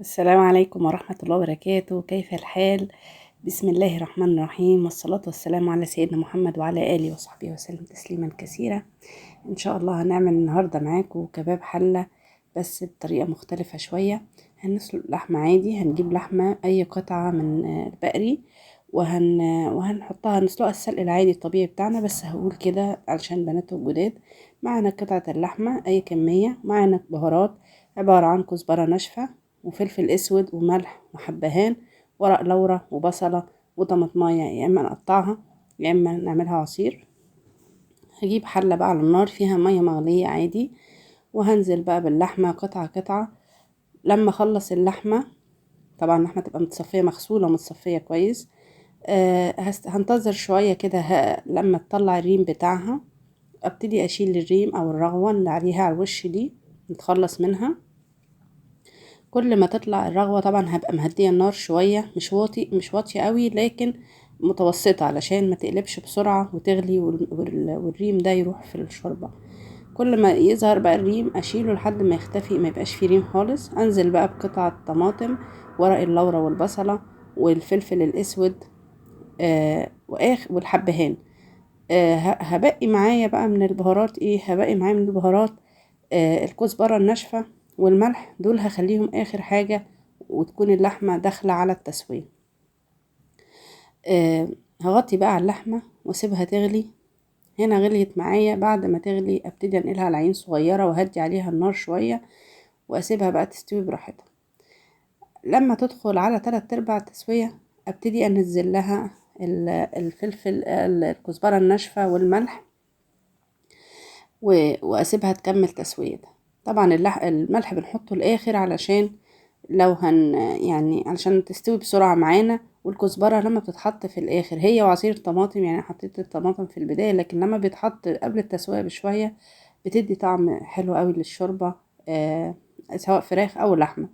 السلام عليكم ورحمة الله وبركاته. كيف الحال؟ بسم الله الرحمن الرحيم، والصلاة والسلام على سيدنا محمد وعلى آله وصحبه وسلم تسليما كثيرا. إن شاء الله هنعمل النهاردة معاكم كباب حلة بس بطريقة مختلفة شوية. هنسلق لحمة عادي، هنجيب لحمة أي قطعة من البقري وهنحطها نسلقها السلق العادي الطبيعي بتاعنا، بس هقول كده علشان بناته الجداد. معانا قطعة اللحمة أي كمية، معانا بهارات عبارة عن كزبرة ناشفة وفلفل اسود وملح وحبهان، ورق لورا وبصلة وطماطماية، يا اما نقطعها يا اما نعملها عصير. هجيب حلة بقى على النار فيها مية مغلية عادي، وهنزل بقى باللحمة قطعة قطعة. لما اخلص اللحمة، طبعا اللحمة تبقى متصفية مغسولة متصفية كويس، هنتظر شوية كده لما تطلع الريم بتاعها، ابتدي اشيل الريم او الرغوة اللي عليها على الوش دي، نتخلص منها. كل ما تطلع الرغوة طبعا هبقى مهدية النار شوية، مش واطية قوي لكن متوسطة، علشان ما تقلبش بسرعة وتغلي والريم ده يروح في الشوربة. كل ما يظهر بقى الريم اشيله لحد ما يختفي، ما يبقاش فيه ريم خالص. انزل بقى بقطعة طماطم، ورق اللورة والبصلة والفلفل الاسود، والحبهان. هبقي معايا بقى من البهارات ايه؟ هبقي معايا من البهارات الكزبرة الناشفة والملح، دول هخليهم اخر حاجة وتكون اللحمة داخلة على التسوية. هغطي بقى على اللحمة واسيبها تغلي. هنا غليت معايا، بعد ما تغلي ابتدي انقلها على عين صغيرة وهدي عليها النار شوية واسيبها بقى تستوي براحتها. لما تدخل على 3/4 تسوية ابتدي انزل لها الفلفل، الكزبرة الناشفة والملح، واسيبها تكمل تسويتها. طبعا الملح بنحطه الاخر علشان لو هن يعني علشان تستوي بسرعة معانا. والكزبرة لما بتتحط في الاخر هي وعصير الطماطم، يعني حطيت الطماطم في البداية لكن لما بيتحط قبل التسوية بشوية بتدي طعم حلو قوي للشوربة، سواء فراخ او لحمة.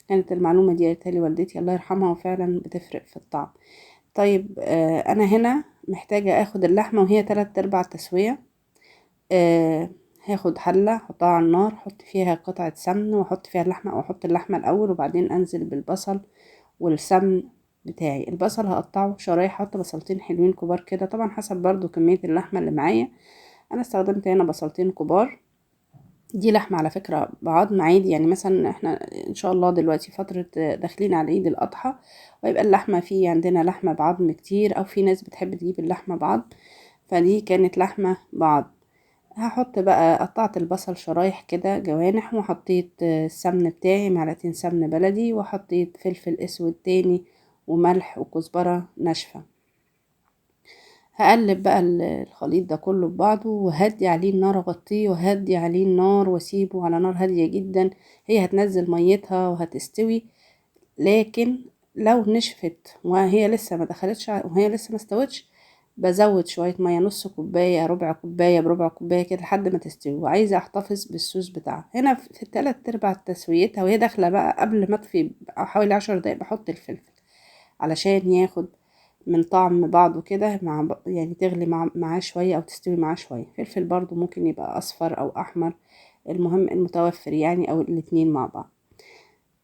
كانت المعلومة دي قالتها لي والدتي الله يرحمها، وفعلا بتفرق في الطعم. انا هنا محتاجة اخد اللحمة وهي 3/4 تسوية. هاخد حلة احطها على النار، احط فيها قطعة سمن واحط فيها اللحمة، او احط اللحمة الاول وبعدين انزل بالبصل والسمن بتاعي. البصل هقطعه شرايح، احط بصلتين حلوين كبار كده، طبعا حسب برضو كمية اللحمة اللي معايا. انا استخدمت هنا بصلتين كبار. دي لحمة على فكرة بعظم عادي، يعني مثلا احنا ان شاء الله دلوقتي فترة داخلين على عيد الاضحى، ويبقى اللحمة في عندنا لحمة بعظم كتير، او في ناس بتحب تجيب اللحمة بعظم، فدي كانت لحمة بعظم. هحط بقى، قطعت البصل شرايح كده جوانح، وحطيت السمن بتاعي معلقتين سمن بلدي، وحطيت فلفل اسود تاني وملح وكزبرة ناشفة. هقلب بقى الخليط ده كله ببعضه، وهدي عليه النار، اغطيه وهدي عليه النار واسيبه على نار هادية جدا. هي هتنزل ميتها وهتستوي، لكن لو نشفت وهي لسه ما دخلتش وهي لسه ما استوتش، بزود شوية مية، نص كوباية، ربع كوباية، بربع كوباية كده لحد ما تستوي. وعايزة احتفظ بالصوص بتاعها. هنا في 3/4 تسويتها وهي داخلة بقى قبل ما اطفي حوالي 10 دقايق بحط الفلفل علشان ياخد من طعم بعضه كده، مع يعني تغلي معاه شوية او تستوي معاه شوية. فلفل برضو ممكن يبقى اصفر او احمر، المهم المتوفر يعني، او الاتنين مع بعض.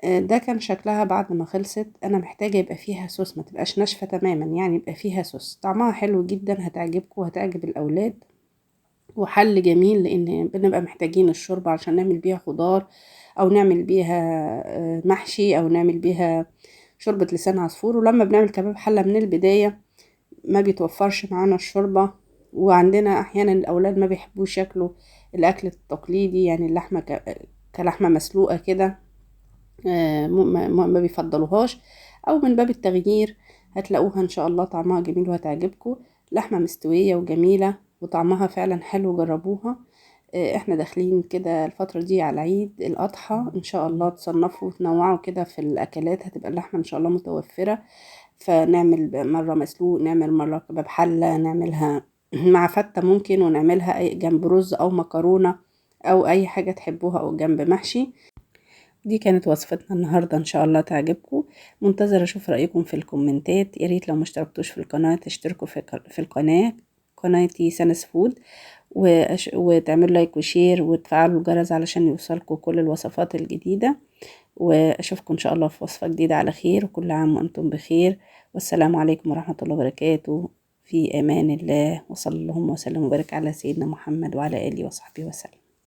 ده كان شكلها بعد ما خلصت. انا محتاجة يبقى فيها صوص، ما تبقاش ناشفة تماما، يعني يبقى فيها صوص. طعمها حلو جدا، هتعجبكم وهتعجب الاولاد، وحل جميل لان بنبقى محتاجين الشوربة عشان نعمل بيها خضار، او نعمل بيها محشي، او نعمل بيها شوربة لسان عصفور. ولما بنعمل كباب حلة من البداية ما بيتوفرش معانا الشوربة، وعندنا احيانا الاولاد ما بيحبوش ياكلوا الاكل التقليدي، يعني اللحمة كلحمة مسلوقة كده، ما بيفضلوهاش، او من باب التغيير. هتلاقوها ان شاء الله طعمها جميل وهتعجبكم. لحمة مستوية وجميلة وطعمها فعلا حلو، جربوها. احنا داخلين كده الفترة دي على عيد الأضحى، ان شاء الله تصنفوا وتنوعوا كده في الأكلات، هتبقى اللحمة ان شاء الله متوفرة. فنعمل مرة مسلوق، نعمل مرة كباب حلة، نعملها مع فتة ممكن، ونعملها جنب رز أو مكرونة أو أي حاجة تحبوها، أو جنب محشي. دي كانت وصفتنا النهاردة، إن شاء الله تعجبكم. منتظرة أشوف رأيكم في الكومنتات. يا ريت لو ما اشتركتوش في القناة تشتركوا في القناة، قناتي سنس فود، وتعملوا like و share وتفعلوا الجرس علشان يوصلكم كل الوصفات الجديدة. واشوفكم ان شاء الله في وصفة جديدة على خير، وكل عام وانتم بخير، والسلام عليكم ورحمة الله وبركاته. في امان الله، وصلى اللهم وسلم وبارك على سيدنا محمد وعلى اله وصحبه وسلم.